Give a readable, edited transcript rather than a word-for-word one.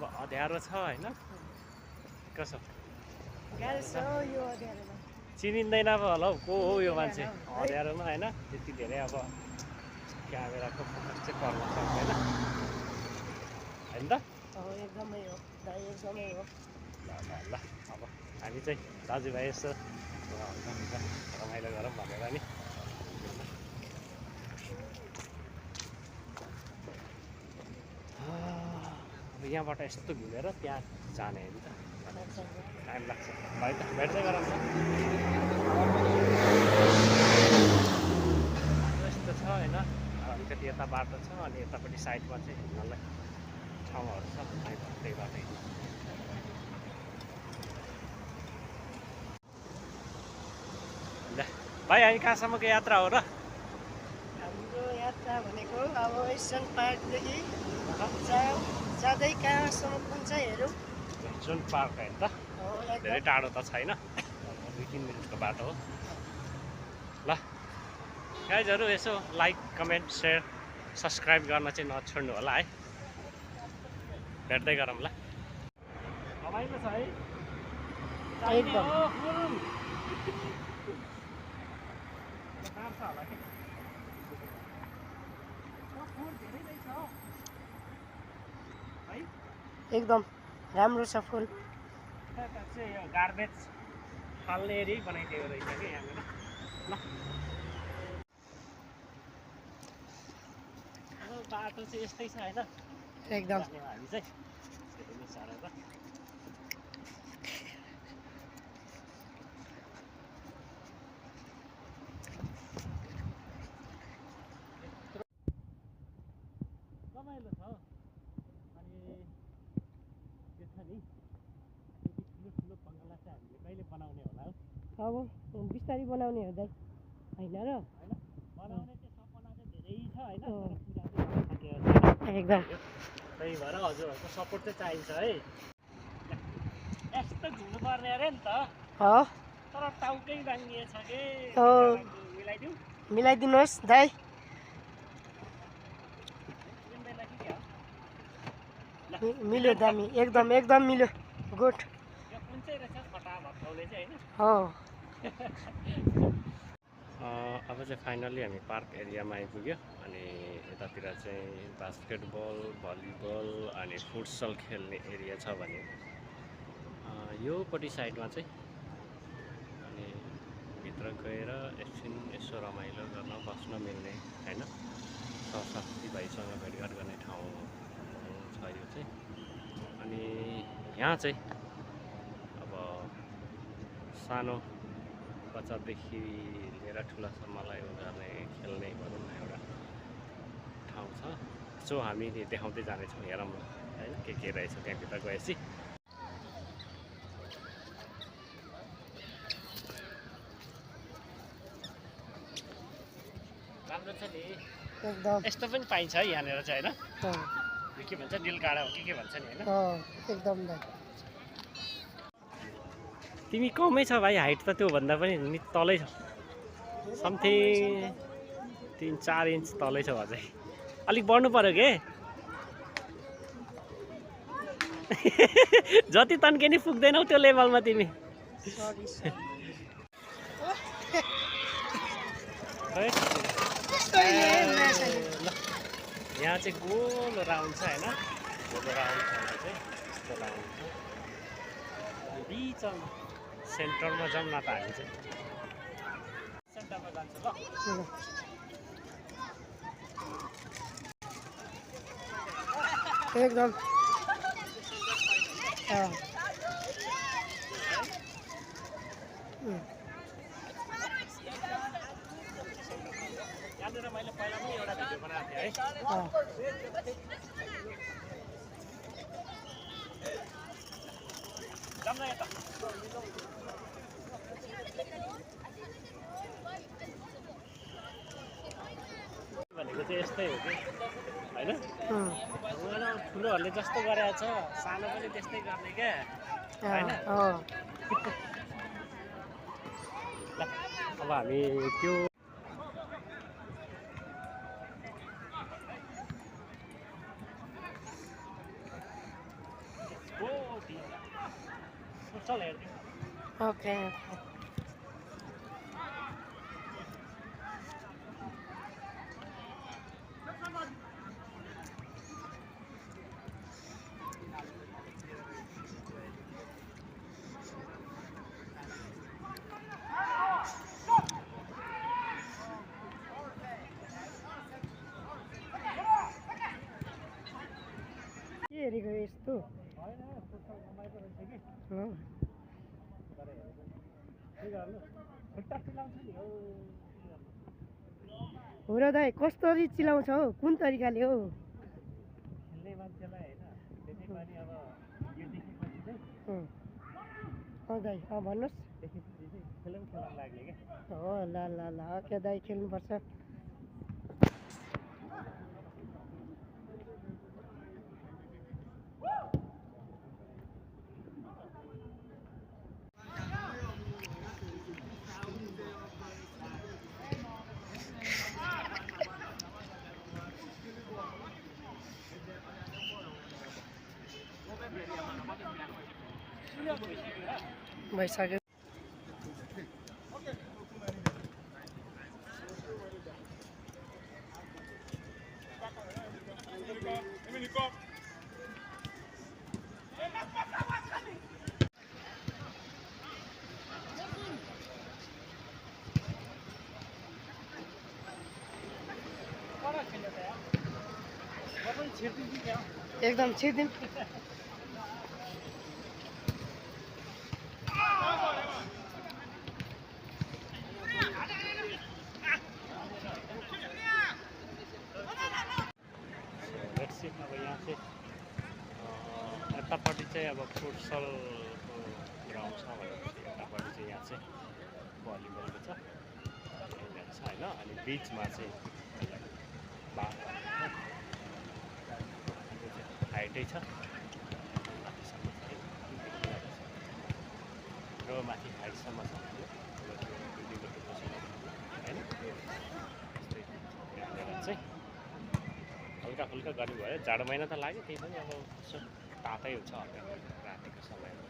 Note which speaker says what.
Speaker 1: अँध्यारो छ होइन कसो
Speaker 2: गाह्रो छ यो अँध्यारोमा।
Speaker 1: चिनिँदैन पो होला हौ को हो यो मान्छे अँध्यारोमा होइन त्यति धेरै अब क्यामेराको फोकस चाहिँ पर्न सक्दैन होइन त
Speaker 2: एकदमै हो दाइ एकदमै हो।
Speaker 1: ल ल ल अब हामी चाहिँ दाजुभाइ यसो रमाइलो गरौँ भनेर नि अब यहाँबाट यस्तो घुमेर त्यहाँ जाने हो नि त टाइम लाग्छ भाइ त भेट्दै गरौँ न यस्तो छ होइन अलिकति यता बाटो छ अनि यतापट्टि साइडमा चाहिँ हिँड्नलाई ठाउँहरू छ त्यही बाटो ल भाइ हामी कहाँसम्मको यात्रा हो र
Speaker 2: हाम्रो यात्रा भनेको अब एसन पार्कदेखि जाँदै कहाँसम्म पुग्छ हेरौँ।
Speaker 1: जुन पार्क होइन त धेरै टाढो त छैन 2-3 मिनटको बाटो हो ल गाइजहरू यसो लाइक कमेन्ट सेयर सब्सक्राइब गर्न चाहिँ नछोड्नु होला है भेट्दै गरौँ ल रमाइलो छ है
Speaker 2: एकदम एकदम राम्रो छ फुल
Speaker 1: चाहिँ गार्बेज फाल्ने एरिया बनाइदिएको रहेछ कि यहाँनिर ल बाटो चाहिँ यस्तै छ होइन
Speaker 2: एकदम
Speaker 1: हामी चाहिँ रमाइलो छ अनि त्यो छ नि ठुलो ठुलो बङ्गला चाहिँ हामीले कहिले बनाउने होला हौ
Speaker 2: अब बिस्तारै बनाउने हो दाइ होइन र
Speaker 1: होइन बनाउने चाहिँ सपना चाहिँ धेरै छ होइन तर पुरा चाहिँ
Speaker 2: एकदम
Speaker 1: त्यही भएर हजुरहरूको सपोर्ट चाहिँ चाहिन्छ है यस्तो घुम्नुपर्ने अरे नि त तर टाउकै भाङ्गिएछ कि मिलाइदिउँ
Speaker 2: मिलाइदिनुहोस् दाइ मिल्यो दामी एकदम एकदम मिल्यो गुड
Speaker 1: यो कुन चाहिँ रहेछ फटा भत्काउने चाहिँ होइन
Speaker 2: हो
Speaker 1: अब चाहिँ फाइनल्ली हामी पार्क एरियामा आइपुग्यो अनि यतातिर चाहिँ बास्केटबल भलिबल अनि फुटसल खेल्ने एरिया छ भने योपट्टि साइडमा चाहिँ अनि भित्र गएर एकछिन यसो रमाइलो गर्न बस्न मिल्ने होइन साथीभाइसँग भेटघाट गर्ने ठाउँ छ यो चाहिँ अनि यहाँ चाहिँ अब सानो बच्चादेखि लिएर ठुलासम्मलाई गर्ने खेल्ने भनौँ न एउटा ठाउँ छ सो हामी देखाउँदै जानेछौँ हेरौँ होइन के रहेछ त्यहाँभित्र गएपछि राम्रो छ नि
Speaker 2: एकदम
Speaker 1: यस्तो पनि पाइन्छ है यहाँनिर चाहिँ होइन के भन्छ डिलकाँडा हो के भन्छ नि होइन
Speaker 2: एकदम
Speaker 1: तिमी कमै छ भाइ हाइट त त्योभन्दा पनि नि तलै छ समथिङ 3-4 इन्च तलै छ अझै अलिक बढ्नु पर्यो के जति तन्के नि पुग्दैनौ त्यो लेभलमा तिमी यहाँ चाहिँ गोलो राउन्ड छ होइन गोलो राउन्ड छ चाहिँ यस्तो राउन्ड छ बिचमा सेन्टरमा जाउँ न त हामी चाहिँ सेन्टरमा जान्छ ल
Speaker 2: एकदम
Speaker 1: यहाँनिर मैले पहिला पनि एउटा भिडियो बनाएको थिएँ है जाउँ न यता भनेको चाहिँ यस्तै हो कि होइन ठुलोहरूले जस्तो गरेको छ सानो पनि त्यस्तै गर्ने क्या होइन ल अब हामी त्यो चल हेर्दै
Speaker 2: ओके के हेरेको यस्तो
Speaker 1: होइन फुटबल रमाइलो रहेछ कि
Speaker 2: हो
Speaker 1: के गर्नु खुट्टा चिलाउँछ नि हौ
Speaker 2: हो र दाइ कसरी चिलाउँछ हौ कुन तरिकाले हौ
Speaker 1: खेल्ने मान्छेलाई होइन त्यसै पनि अब यो देखेपछि चाहिँ
Speaker 2: दाइ भन्नुहोस्
Speaker 1: देखेपछि चाहिँ खेलौँ लाग्ने क्या
Speaker 2: हो ल ल ल ओके दाइ खेल्नुपर्छ भइसक्यो एकदम छिर्दिउँ
Speaker 1: अब यहाँ चाहिँ यतापट्टि चाहिँ अब फुटसलको ग्राउन्ड छ भनेपछि यतापट्टि चाहिँ यहाँ चाहिँ भलिबलको छ होइन अनि बिचमा चाहिँ हाइटै छ र माथि हाइटसम्म छ होइन चाहिँ हल्का फुल्का गर्नु भयो जाडो महिना त लाग्यो त्यही पनि अब यसो तातै हुन्छ हल्का रातिको समयमा